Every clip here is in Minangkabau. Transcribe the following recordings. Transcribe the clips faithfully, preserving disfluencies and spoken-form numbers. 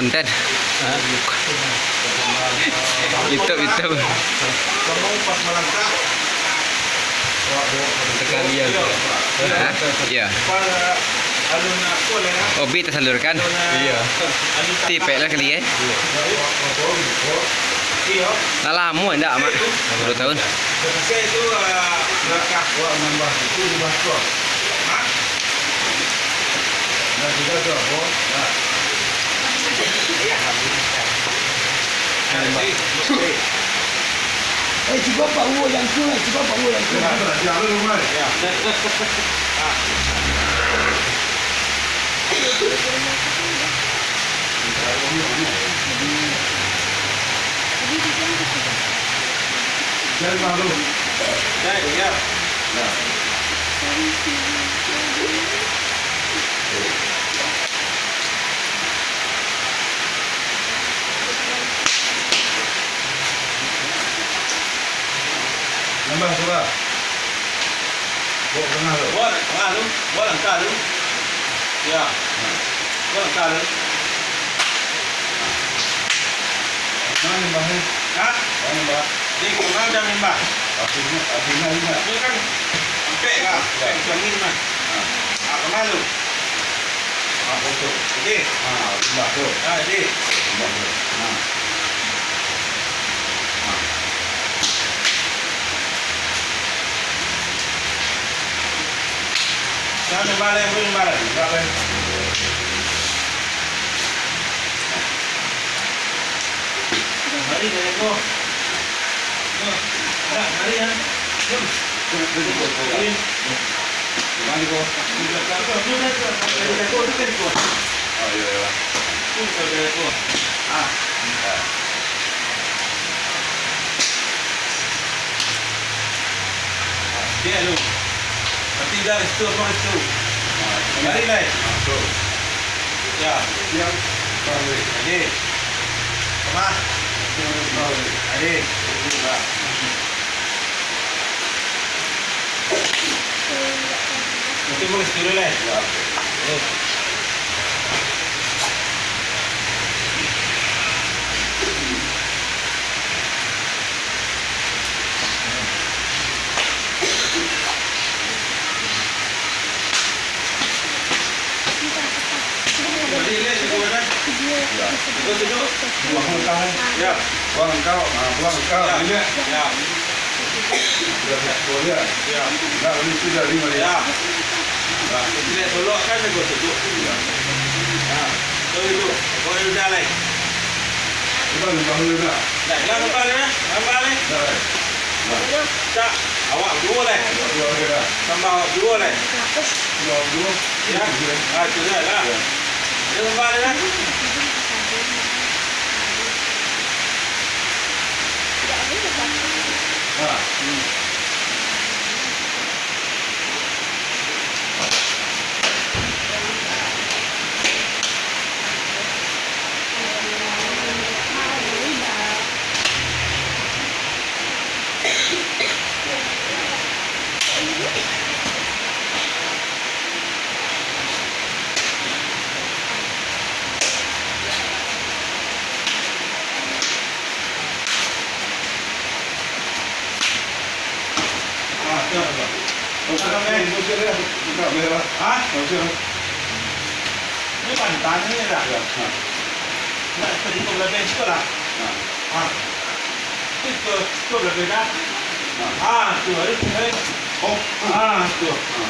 Konten. YouTube, YouTube. Sekalian. Hah? Iya. Hobi tersalurkan. Iya. Tipek lah kali, eh. Lah lamo ndak, Mak? Duo tahun. Eh, cubo Pak Uwo yang tu lah, cubo Pak Uwo yang tu. Nambah surah. Bawa tengah tu. Bawa tengah tu. Bawa langkah tu. Ya. Bawa langkah tu. Mana nambah ni? Ha? Mana nambah? Di korang dah nambah. Abis ni, abis ni, abis ni. Ni kan ampek lah. Ya. Ampek macam ni mah. Ha. Ha, kemana tu? Ha, kosong. Jadi. Ha, nambah tu. Ha, jadi. Nambah tu. Ha. Mari, dari ko. Nak, mari, ya. Jom. Mari, ko. Dari ko. Dari ko, dari ko. Oh, iya, iya. Dari ko. Ah. Dia lu. Tapi dari situ, apa situ? Mari, lai. Ya. Jadi. Apa? Jadi. Mungkin boleh sepuluh lah. Ya. Eh. Buang engkau, ha, buang engkau, ya. Ya. Buang engkau, ya. Ya. Enggak, boleh sudah, lima dia. Ya. Nah, kita lihat tolok kan, dia buat tutup. Ya. Nah, betul itu. Boleh udah, lai. Kita lima dulu dah. Dah, dah, gambar ni, gambar ni. Dah, lai. Dah. Tak, awak duo, lai. Awak duo aja dah. Tambah awak duo, lai. Tambah awak duo. Ya. Ya. Ah, itu dah lah. Ya. Dia gambar ni, kan? Ah. Ah, siap, siap. Siap, siap, siap. Siap, siap. Hah? Siap, siap. Ini pantan ni dah. Ya, ha. Nak sedikit lebih sikit lah. Ha. Ha. Itu, itu lebih dah. Ha. Ha, tu, hari tu, hari. Oh. Ha, tu. Ha.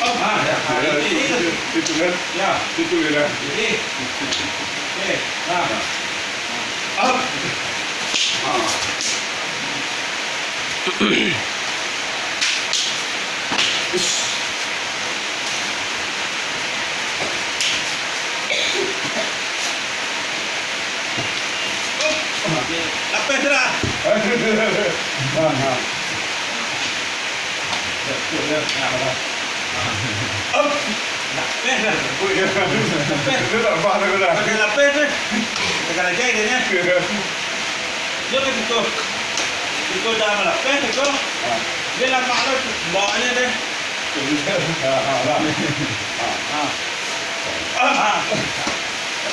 Oh, ha, ya. Ha, ya, ini, itu, ini. Itu, itu kan? Ya. Itu ya. Ini. Eh, ha. Ha. Ha. Lapeh tu lah. Ha, ha. Lapeh lah. Lapeh. Itu tak bah tu dah. Pakai lapeh tu. Pakai lajai dia ni. Dia kan tu. Itu dah lapeh tu. Dia lamak tu. Bawanya dia. Ha, ha, ha. Ha. Ha.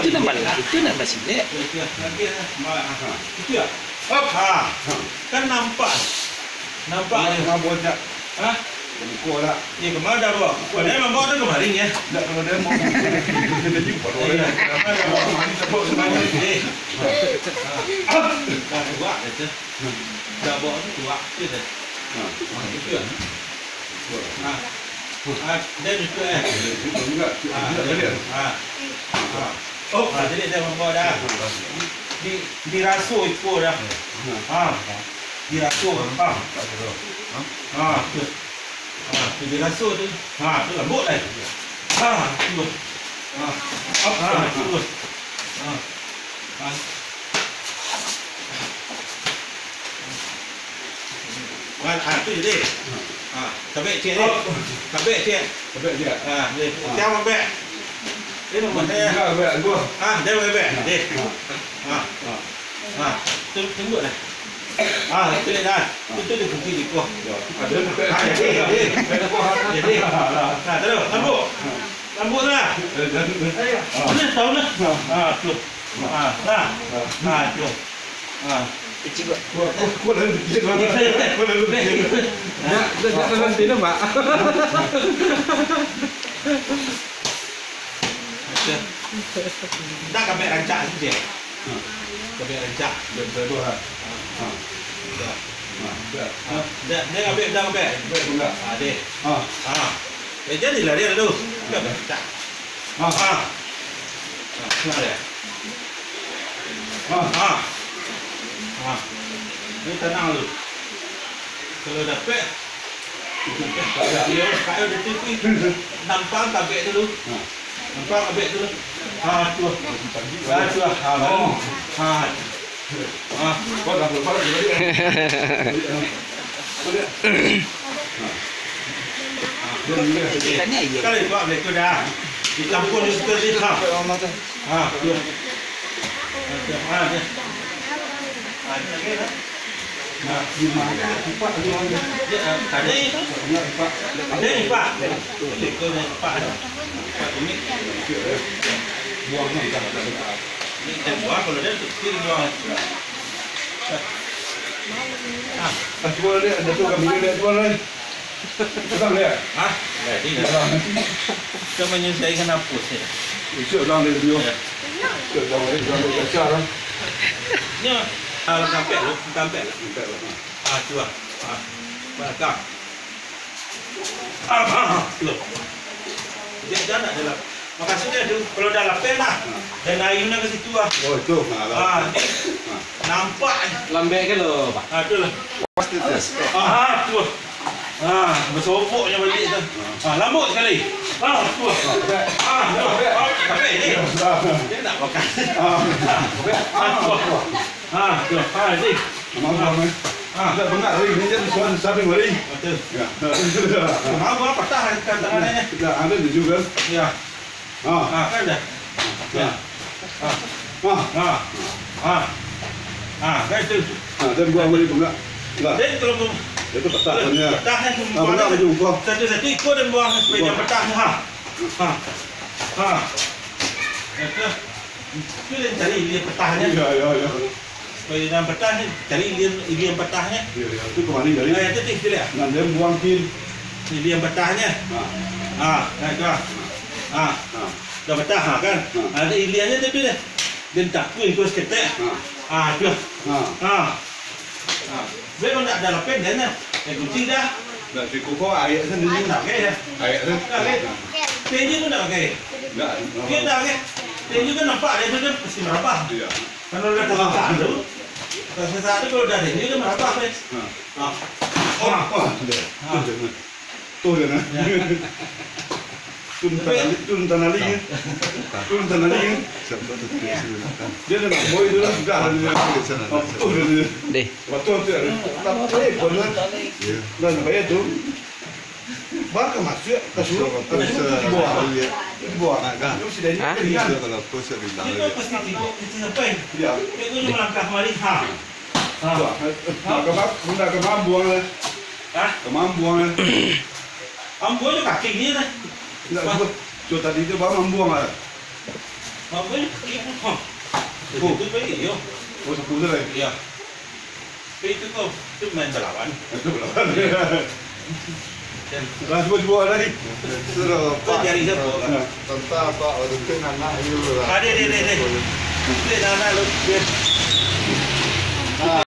Itu nan bal-, itu nan basilek. Itu ya. Itu ya. Hop. Ha. Kan nampak. Nampak. Mabocak. Hah? Buko lah. Iya, kemana dah, Bok? Padahal memang Bok tu kemarin, ya? Ndak, kalau dia mau. Iya, kemana dah, Bok? Kemarin, Bok, kemarin. Eh. Hop. Dah, buat aja. Dah, Bok tu kuat je dah. Ha. Ha, itu ya. Ha. Ah, dia juga, eh. Juga. Ah, dia. Ah. Ah. Oh, ah, jadi dia mambawa dah. Di, diraso iko dah. Ah. Diraso. Ah. Ah, tu. Ah, tu diraso tu. Ah, tu lambuk dah. Ah, tu. Ah. Ah, tu. Ah. Ah. Ah, tu jadi. Ah, tabek ciek, eh. Tabek ciek. Tabek ciek. Ah, ni. Tiang mabek. Dia nama saya. Enggak, enggak, gua. Ah, dia enggak, enggak. Dia. Ah. Ah. Tu, tunggu lah. Ah, itu dia dah. Itu dia kunci di gua. Ya. Ada. Ah, jadi, jadi. Jadi. Nah, terus, sambung. Sambung lah. Terus, tahu lah. Ah, tu. Ah, nah. Ah, tu. Ah. Kecil, Pak. Wah, wah, wah, dah kecil, wah. Dah, dah, dah, dah, dah, dah, Pak. Dah kabek rancak saja. Kabek rancak. Dah, dah, dah. Ha. Dah. Ha, dah. Dah, dah kabek, dah kabek. Kabek, enggak? Ah, deh. Ha. Ha. Eh, jadilah dia tu. Kabek rancak. Ha. Ha. Ha, tengok dia. Ha. Ha. Ha. Ni tanang tu. Kalau dapek, dia, dia tu, nampang kabek dulu. Ha. Nampang kabek dulu. Ha, tu. Ha, tu. Ha, baru. Ha. Ha. Kau dah berapa lagi tadi? Sekali buat begitu dah. Ditampun di situ, di situ. Ha, tu. Ha, tu. Ha, tu. Nah, di mana? Empat lagi orang dia. Ya, tadi. Ada empat. Ada empat. Itu ada empat. Empat ini. Buangnya dah ada. Ini kita buang, kalau dia kecil buang. Ah. Ah, cuba lihat, ada tu kami lihat, cuba lihat. Sudah lihat? Hah? Jadi dah. Sudah. Kita menyelesaikan apa sih? Itu orang dia dulu. Ya. Itu orang dia dulu, baca lah. Ni, ah, tampek lu, tampek lu. Tampek lu. Ah, tu lah. Ah, belakang. Ah, ah, ah, tu. Dia, dia nak dalam. Makasih dia tu, kalau dah lapeh lah. Dan air nak ke situ lah. Oh, itu. Ah, lah. Ah, ni. Ah. Nampak. Lambek ke lo, Pak? Ah, tu lah. Pasti tu. Ah, tu. Ah, bersoboknya balik tu. Ah, lambut sekali. Ah, tu. Ah, tu. Ah, sampai ni. Dia nak makan. Ah, tu. Ah, tu. Ah, ni. Maaf, Bang, eh. Ah. Tidak benar, hari ini jadi suara samping hari. Betul. Ya. Maaf, Bang, patah kan tangannya. Tidak ada juga. Ya. Ah. Ah, kan dah. Ya. Ah. Ah. Ah. Ah, kan itu. Ah, dan buang balik pula. Lah. Dan kalau pun Itu patah punya. Patah kan, ah, benar, baju kau. Satu-satu ikut dan buang supaya dia patah. Ha. Ha. Ha. Itu, itu yang cari dia patahnya. Ya, ya, ya. Kalau yang patah ni, cari ilian, ilian patahnya. Iya, iya. Itu kemana tadi? Ah, itu, itu, itu dia. Nah, dia buang kin. Ilian patahnya. Nah. Ah, nah, itu ah. Ah. Nah. Dah patah, ha, kan? Nah. Ada iliannya tapi dah. Dia takut itu seketek. Nah. Ah, itu. Nah. Ah. Ah. Dia kalau nak ada lapis, dia nak. Yang kunci dah. Nak cukup kau air sendiri. Air tak pakai, ya? Air tu? Tak pakai. Nah. Tinju tu tak pakai. Enggak. Dia tak pakai. Tinju kan nampak dia tu, dia pasti merabah. Iya. Kalau dah tersesak tu, tersesak tu kalau dah ada, dia dah merabah, kan? Ha. Ha. Oh, oh, dah. Ha. Tu je, nah. Tu je, nah. Ya. Tu entah nali, tu entah nali, ya. Tu entah nali, ya. Dia dah nak boy tu lah, sudah lah dia. Oh, tu je, dia. Deh. Waktu tu, tak boleh, pun lah. Ya. Dah nak bayar tu. Bang ka masuak, ka surau, ka surau tu di bawah. Tu di bawah. Hah? Tu si Daniel kan. Itu kalau apa, saya bilang dia. Itu pasti tiba, mesti sampai. Ya. Itu dia melangkah mari, ha. Ha. Nak ke ma-, nak ke Mambuang lah. Hah? Ke Mambuang lah. Mambuang tu kaki dia lah. Nak apa? Tu tadi tu bang Mambuang lah. Mambuang tu kaki pun, ha. Oh. Itu pun, iyo. Oh, sepuluh lah. Ya. Tapi itu kau, itu main balawan. Itu balawan. Langsung cuba tadi. Sudah, Pak. Kau cari siapa, Pak? Tentang apa, waktu tu anak you lah. Ada, ada, ada, ada. Itu anak lu, dia.